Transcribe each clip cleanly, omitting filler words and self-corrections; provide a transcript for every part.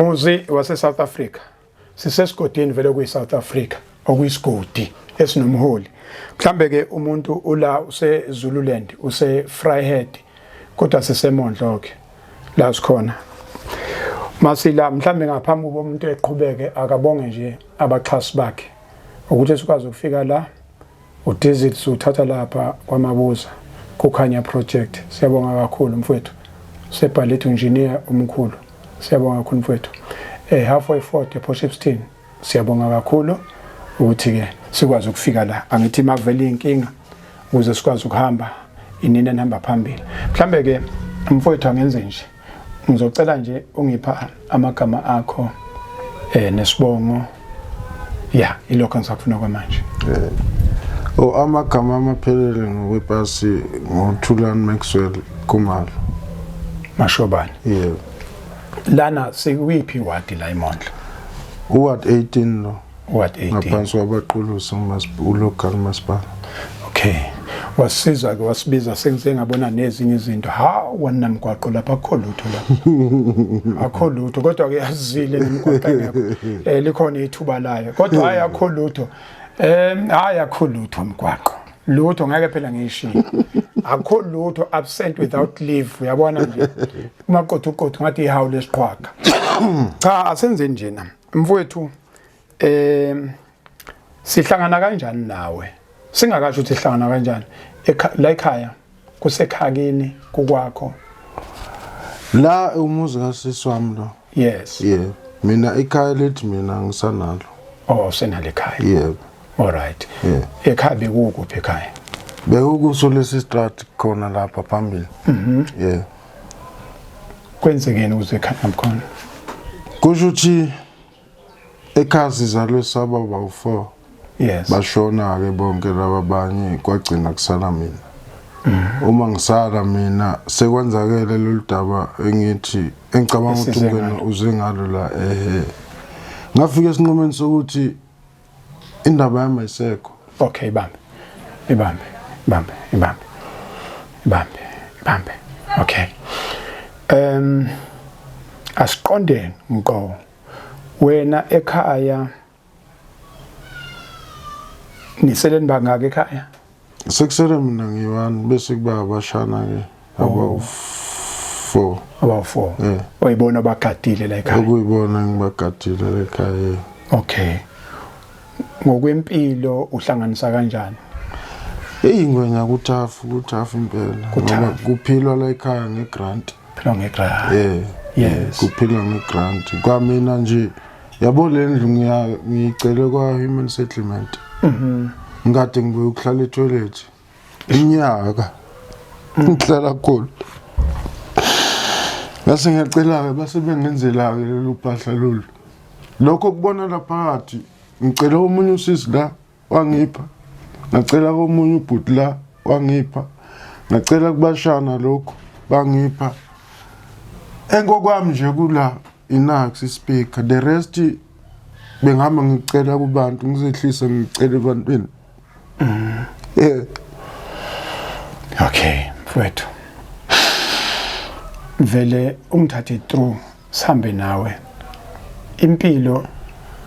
Muzi wase South Africa. Sisesigodini vele kuyi South Africa okuyisigodi esinomholi. Mhlambe ke umuntu ula use Zululand, use Vryheid kodwa sisemondlo ke la sikhona. Masila mhlambe ngaphambi kuba umuntu eqhubeke akabonge nje abaxhasi bakhe ukuthi sikwazi ukufika la. Udiesel siwuthatha lapha kwaMabuza kukhanya project. Siyabonga kakhulu mfowethu. Sebhalethu engineer omkhulu. Siyabonga kakhulu mfowethu. Halfway Ford ePort Shepstone. Siyabonga kakhulu ukuthi ke sikwazi ukufika la. Angithi makuvela inkinga ukuze sikwazi ukuhamba inini enihamba phambili. Mhlambe ke mfowethu angenze nje. Ngizocela nje ungipha amagama akho nesibongo. Ya, ilokho engisakufuna kwamanje. O amagama amaphelele ngokwepasi ngoThulani Maxwell Khumalo. Mashobane. Yebo. Lana sikuyiphi wadi la eMondlo? Uward 18 lo. Ward 18. Ngaphansi kwabaqulusi ulocal masipala. Okay. Wasiza ke wasibiza sengize ngabona nezinye izinto. Ha wona mgwaqo lapha akukho lutho lapha. Akukho lutho kodwa ke azile nemigwaqo engekho. Likhona ithuba layo. Kodwa hayi akukho lutho. Hayi akukho lutho mgwaqo. Lutho ngeke phela ngishiye. Akukho lutho, absent without leave, uyabona nje. Umaqotho uqotho ngathi ihawu lesiqhwaga. Cha, asenze njena. Mfowethu, sihlangana kanjani nawe? Singakasho ukuthi sihlangana kanjani. La ekhaya kusekhakini kukwakho. La umuzi kasisi wami lo. Yes. Yeah. Mina ikhaya lethi mina ngisanalo. Oh, senalo ekhaya. Yebo. All right. Yeah. Ekhaya bekukuphi ekhaya? Bekukuso lesi street khona lapha phambili. Yeah. Kwenzekeni ukuze ekhaya ngakhona? Kusho ukuthi ekhaya sizalwe saba bawu-4. Yes. Bashona ke bonke laba abanye kwagcina kusala mina. Uma ngisala mina sekwenzakele lolu daba engithi engicabanga ukuthi Esize ungena ngalo. uze ngalo la ehe. Ngafika esinqumeni sokuthi indaba yami ayisekho. Okay, ibambe. Ibambe. Ibambe. Ibambe. Ibambe. Ibambe. Okay. Asiqonde ngqo. Wena ekhaya niseleni bangaka ekhaya? Sekusele mina ngiyi-1 bese kuba abashana ke abawu-4. Abawu-4. Yeah. Oyibona abagadile la ekhaya. Okuyibona ngibagadile la ekhaya. Okay. Ngokwempilo uhlanganisa kanjani? Eyi ngwenya kuthafu, kuthafu impela. Kuthafu. Ngoba kuphilwa la ekhaya ngegrant. Philwa ngegrant. Yeah. Yes. Kuphilwa ngegrant. Kwamina nje yabo le ndlu ngiyicele kwa human settlement. Ngikade ngibuye ukuhlala etoilet. Iminyaka. Ngihlala khona. Ngase ngiyacela-ke base bengenzela-ke lolu phahla lolu. Lokho kubona la phakathi ngicela omunye usisi la wangipha. Ngacela komunye ubhuti la wangipha. Ngacela kubashana lokho bangipha. Enkokwami nje kula inax speaker, the rest bengihamba ngicela kubantu, ngizehlise ngicela ebantwini. Yeah. Okay, mfowethu. Vele ungithathe through sihambe nawe. Impilo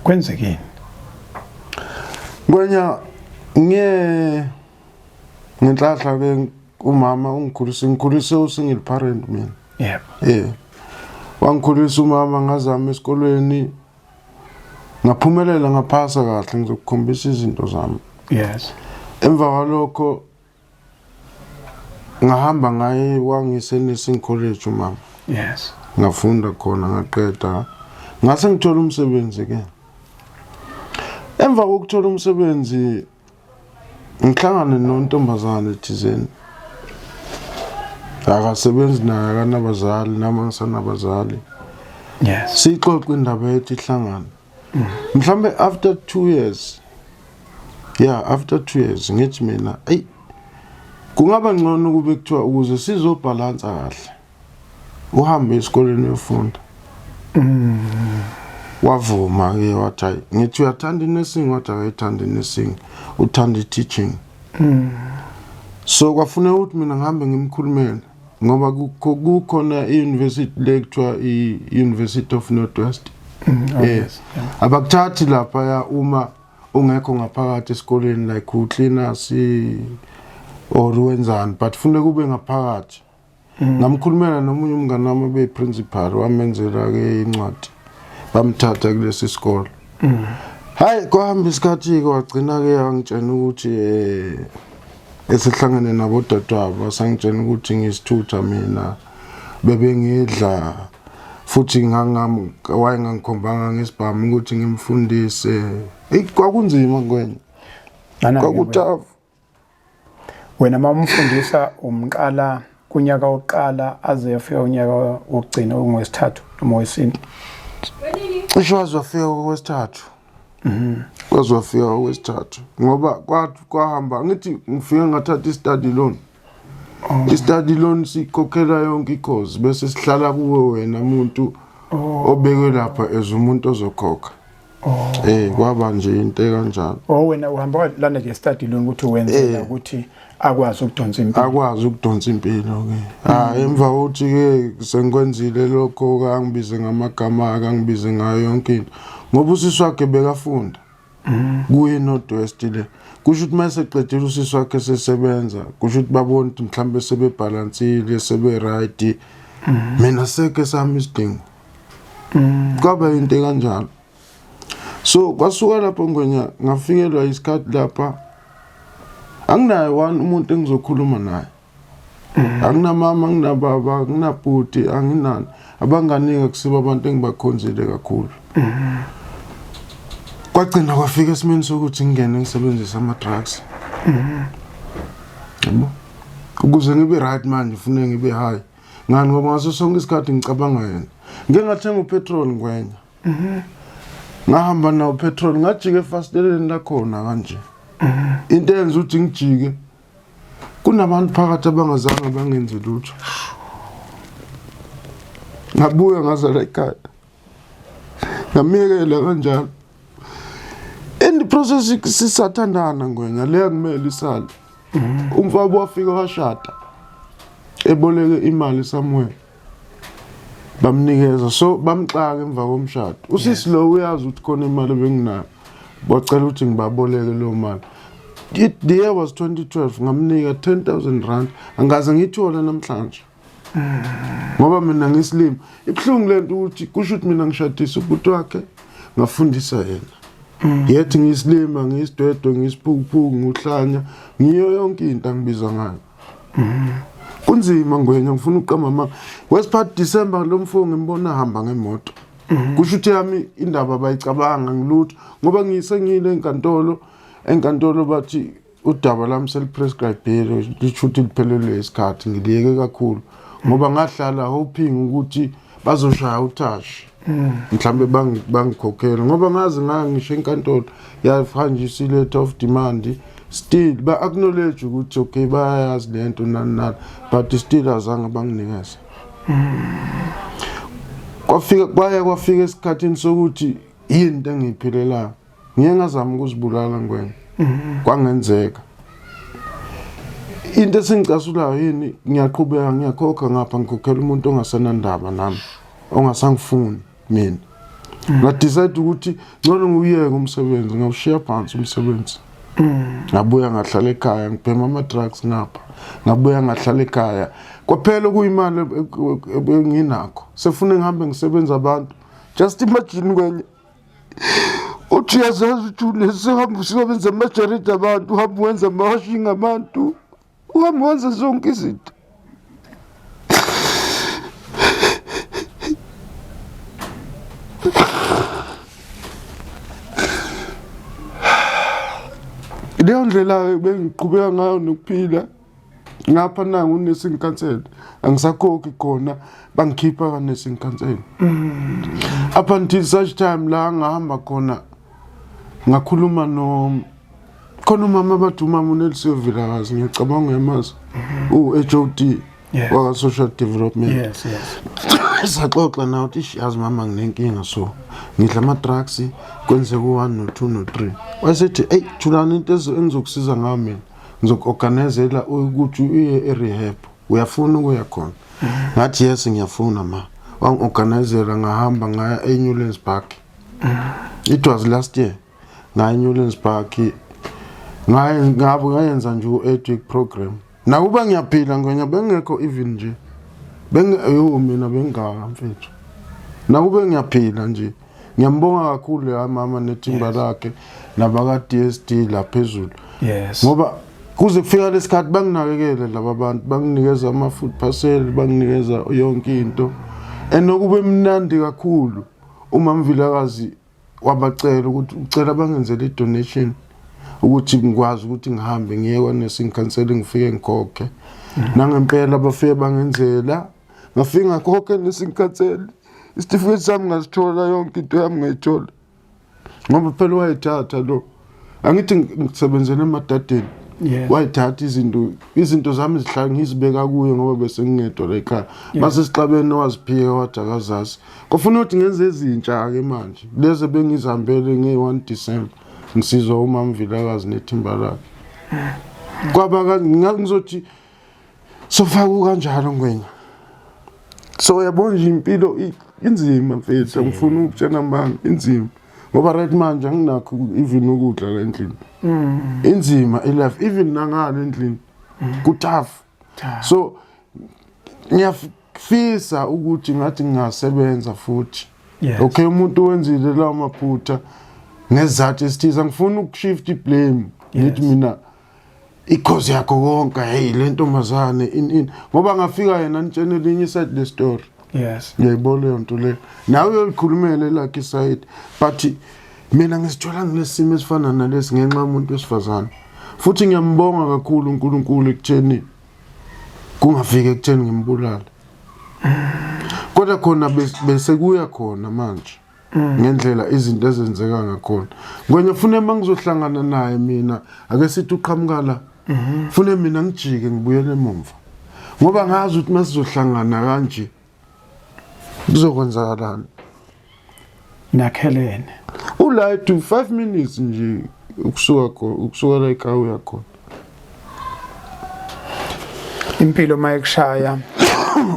kwenzekeni? Ngwenya ngiye ngenhlahla ke umama ungikhulise, ngikhulise u single parent mina. Yebo. Yeah. Wangikhulisa umama, ngazama esikolweni ngaphumelela ngaphasa kahle, ngizokukhombisa izinto zami. Yes. Emva kwalokho ngahamba ngaye wangise nursing college umama. Yes. Ngafunda khona ngaqeda. Ngase ngithola umsebenzi ke. Emva kokuthola umsebenzi ngihlangane nontombazane thizeni. Akasebenzi naye, akanabazali, nami angisanabazali. Yes. Sixoxe indaba yethu ihlangane. Mhlambe after 2 years. Yeah, after 2 years ngithi mina, ey kungaba ngcono kube kuthiwa ukuze sizobhalansa kahle. Uhambe esikoleni uyofunda. Wavuma ke wathi hayi, ngithi uyathanda inursing, wathi akayithanda inursing, uthanda i-teaching. So kwafuneka ukuthi mina ngihambe ngimkhulumele. Ngoba kukhona i-university le kuthiwa i-University of North West. Oh, Eh. yes. Yeah. Abakuthathi lapha uma ungekho ngaphakathi esikoleni like ucleaners or wenzani, but funeka ube ngaphakathi. Ngamkhulumela nomunye umngane wami obeyi-principal, wamenzela-ke incwadi, bamthatha kulesi sikole. Hayi, kwahamba isikhathi-ke, wagcina-ke wangitshena ukuthi esehlangene nabodadewabo, wasangitshena ukuthi ngisithutha mina, bebengidla futhi wayengangikhombanga ngesibhamu ukuthi ngimfundise. Eyi, kwakunzima Ngwenya, Nana-ke kwakutafu. Wena uma umfundisa umqala kunyaka wokuqala aze afika unyaka wokugcina ongowesithathu noma wesine? Cishe waze wafika kokwesithathu. Waze wafika kokwesithathu ngoba kwahamba ngithi ngifike ngathatha i-study loan. I-study loan sikhokhela yonke i-course bese sihlala kuwe wena muntu obekwe lapha as umuntu ozokhokha. Kwaba nje into ekanjalo. Oh, wena uhamba lana nje study loan ukuthi wenzela ukuthi akwazi ukudonsa impilo. Akwazi ukudonsa impilo ke. Ah, emva kokuthi ke sengikwenzile lokho, kangibize ngamagama, akangibize ngayo yonke into. Ngoba usisi wakhe bekafunda kuye North West le. Kusho ukuthi mase qedile usisi wakhe sesebenza, kusho ukuthi babona ukuthi mhlambe sebebalansile, sebe right. Mina seke sami isidingo. Kwaba into kanjalo. So kwasuka lapho Ngwenya, ngafikelwa isikhathi lapha anginaye one umuntu engizokhuluma naye. Anginamama, anginababa, anginabhuti, anginani. Abanganika kusiba abantu engibakhonzile kakhulu. Kwagcina kwafika esimeni sokuthi ngingene ngisebenzise ama-drugs. Yabo? Ukuze ngibe right manje kufuneka ngibe high. Ngani? Ngoba ngaso sonke isikhathi ngicabanga yena. Ngike ngathenga upetrol Ngwenya. Ngahamba nawo petrol, ngajika efasiteleni lakhona kanje. Into eyenza ukuthi ngijike, kunabantu phakathi abangazange bangenze lutho. Ngabuya ngazala ekhaya, ngamyekela kanjalo. In the process sisathandana Ngwenya, le akumele isale. Umfabo wafika washada, eboleke imali somewhere, bamnikeza, so bamxaka emva komshado. Usisi lo uyazi ukuthi khona imali ebenginayo, bacela ukuthi ngibaboleke leyo mali. The year was 2012. Ngamnika 10,000 rand, angaze ngiyithole namhlanje ngoba mina ngisilima. Ibuhlungu lento ukuthi kusho ukuthi mina ngishadisa ubhuti wakhe, ngafundisa yena, yethi ngiyisilima, ngiyisidwedwe, ngiyisiphukuphuku, ngiwuhlanya, ngiyo yonke into angibiza ngayo. Kunzima Ngwenya, ngifuna ukuqamba amanga. Wesiphathi December lo mfo ngimbona ahamba ngemoto. Kusho ukuthi yami indaba bayicabanga ngilutho, ngoba ngisengile enkantolo. Enkantolo bathi udaba lami seliprescribile, lisho ukuthi liphelelwe isikhathi. Ngiliyeke kakhulu ngoba ngahlala hoping ukuthi bazoshaya uthashi, mhlambe bangikhokhele, ngoba ngazi ngaya ngisho enkantolo, yahanjisa i-letter of demand, still ba-acknowledge ukuthi okay, bayayazi lento nani nani, but still azange banginikeze. Kwafika kwaya kwafika esikhathini sokuthi yini into engiyiphilelayo. Ngiye ngazama ukuzibulala Ngwenya, kwangenzeka. Into esengicasulayo yini, ngiyaqhubeka ngiyakhokha ngapha, ngikhokhela umuntu ongasenandaba nami, ongasangifuni mina. Ngadecide ukuthi ngcono ngiwuyeke umsebenzi, ngawushiya phansi umsebenzi, ngabuya ngahlala ekhaya, ngibhema ama-drugs ngapha. Ngabuya ngahlala ekhaya, kwaphela okuyimali enginakho, sefune ngihambe ngisebenza abantu. Just imagine kwenye uthi uyazazi ukuthi unesihamba usebenza amajaridi abantu, uhamba wenza ama-washing abantu, uhamba wenza zonke izinto. Leyo ndlela-ke bengiqhubeka ngayo nokuphila ngapha. Nangu unursing council, angisakhokhi khona, bangikhipha ka-nursing council up until such time la ngahamba khona ngakhuluma no khona umama, bathi umama uNelisiwe Vilakazi, ngiyacabanga uyamazi, u-HOD waka-social development. Saxoxa nawe uthi, "Ish, yazi mama, nginenkinga, so ngidla ama-drugs, kwenzeka u-one no-two no-three." Wayesethi, "Eyi Thulani, into engizokusiza ngayo mina, ngizoku-organizela ukuthi uye e-rehab." Uyafuna ukuya khona? Ngathi yes, ngiyafuna ma. Wangi-organizela, ngahamba ngaya e-Newlands Park. It was last year. Ngaya e-Newlands Park, ngabe ngayenza nje u-8 week program. Nakuba ngiyaphila Ngwenya, bengekho even nje, yo, mina bengingaka mfethu. Nakube ngiyaphila nje, ngiyambonga kakhulu ya mama nethimba lakhe nabaka-DSD la phezulu, ngoba kuze kufika lesikhathi banginakekele laba bantu, banginikeza ama-food parcel, banginikeza yonke into, and okube mnandi kakhulu, uma Mvilakazi wabacela ukuthi ucela bangenzele i-donation ukuthi ngikwazi ukuthi ngihambe ngiye kwa-nursing council, ngifike ngikhokhe. Nangempela bafike bangenzela, ngafike ngakhokha e-nursing council, isitifiketi sami ngasithola, yonke into yami ngayithola, ngoba phela wayithatha lo, angithi ngisebenzela emadadeni, wayithatha izinto zami zihlala ngizibeka kuye ngoba bese ngingedwa la ekhaya. Mase sixabene, waziphika, wathi akazazi. Kufuna ukuthi ngenze ezintsha-ke manje, lezi bengizihambele nge-1 December, ngisizwa umama Vilakazi nethimba lakhe. Kwaba ngizothi sofaka kanjalo Ngwenya. So uyabona nje, impilo inzima mfethu, angifuni ukutshena manga, inzima ngoba right manje anginakho even ukudla la endlini. Inzima i-life, even nangale endlini ku-tough. So ngiyafisa ukuthi ngathi ngingasebenza futhi. Okay, umuntu wenzile lawo maphutha ngesizathu esithize, angifuni ukushift i-blame, ngithi mina i-cause yakho konke, hey, le ntombazane in in, ngoba ngafika yena nitshene elinye iside le story. Ngiyayibona leyo nto leyo, nawe uyolikhulumela elakhe iside, but mina ngisithola ngilesimo esifana nalesi ngenxa yomuntu wesifazane. Futhi ngiyambonga kakhulu uNkulunkulu ekutheni kungafiki ekutheni ngimbulale, kodwa khona bese kuya khona manje ngendlela izinto ezenzeka ngakhona. Ngwenya, fune uma ngizohlangana naye mina, ake sithi uqhamuka la, fune mina ngijike ngibuyele emumva, ngoba ngazi ukuthi uma sizohlangana kanje kuzokwenzakalani. Nakhelene. Ula to 5 minutes nje ukusuka khona, ukusuka la ekhaya uya khona. Impilo mayekushaya,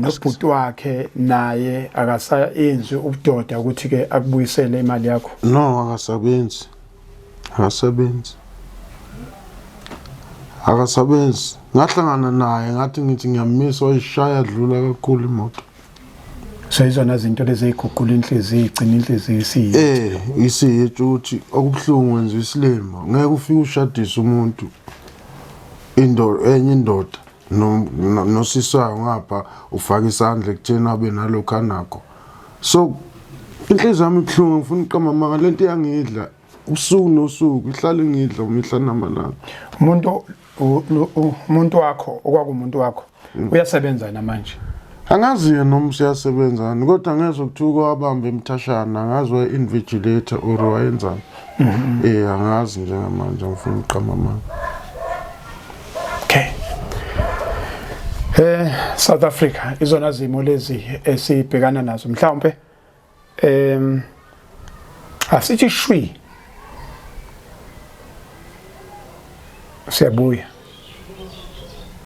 nobhuti wakhe naye akasayenzi ubudoda ukuthi ke akubuyisele imali yakho? No, akasebenzi, akasebenzi, akasebenzi. Ngahlangana naye, ngathi ngithi ngiyamisa, wayishaya dlula kakhulu imoto. So izona zinto lezi eyiguqula inhliziyo, igcina inhliziyo isiyi Isiyitsho ukuthi okubuhlungu, wenza isilima, ngeke ufike ushadise umuntu indoda, enye indoda nosisayo ngapha, ufaka isandla ekutheni abe nalokhu anakho. So inhliziyo yami ibuhlungu, ngifuna ukuqamba amanga, lento iyangidla usuku nosuku, ihlale ngidla umihla namalanga. Umuntu wakho, okwakumuntu wakho, uyasebenza namanje? Angazi yena noma usiyasebenzani, kodwa ngezwe kuthiwa wabamba emthashana, angazi waye-invigilator or wayenzani. Angazi njengamanje, angifuni ukuqamba amanga. Okay. South Africa, izona zimo lezi esibhekana nazo. Mhlawumbe asithi shwi, siyabuya.